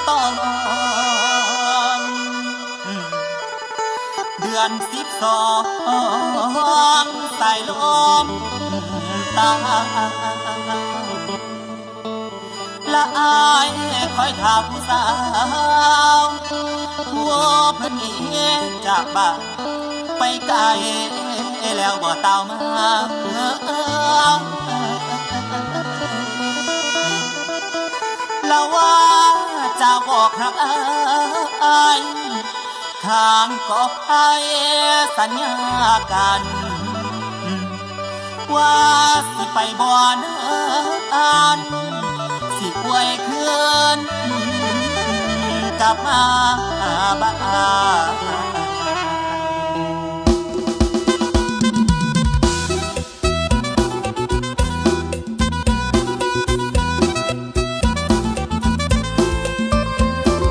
ຕ້ອງ ເດືອນສິບສອງ ສາຍລົມຕາຍ ລະອ້າຍຄອຍຖ້າຜູ້ສາວ ຜົວເພິ່ນເອຈາກບ້ານໄປໄກ ແລ້ວບໍ່ຕາວມາ ລະວ່າຈະບອກຮັກອ້າຍ ຂ້າງກໍໄດ້ສັນຍາກັນ ວ່າຊິໄປບໍ່ນານ ຊິອວຍຄືນກັບມາບ້ານ.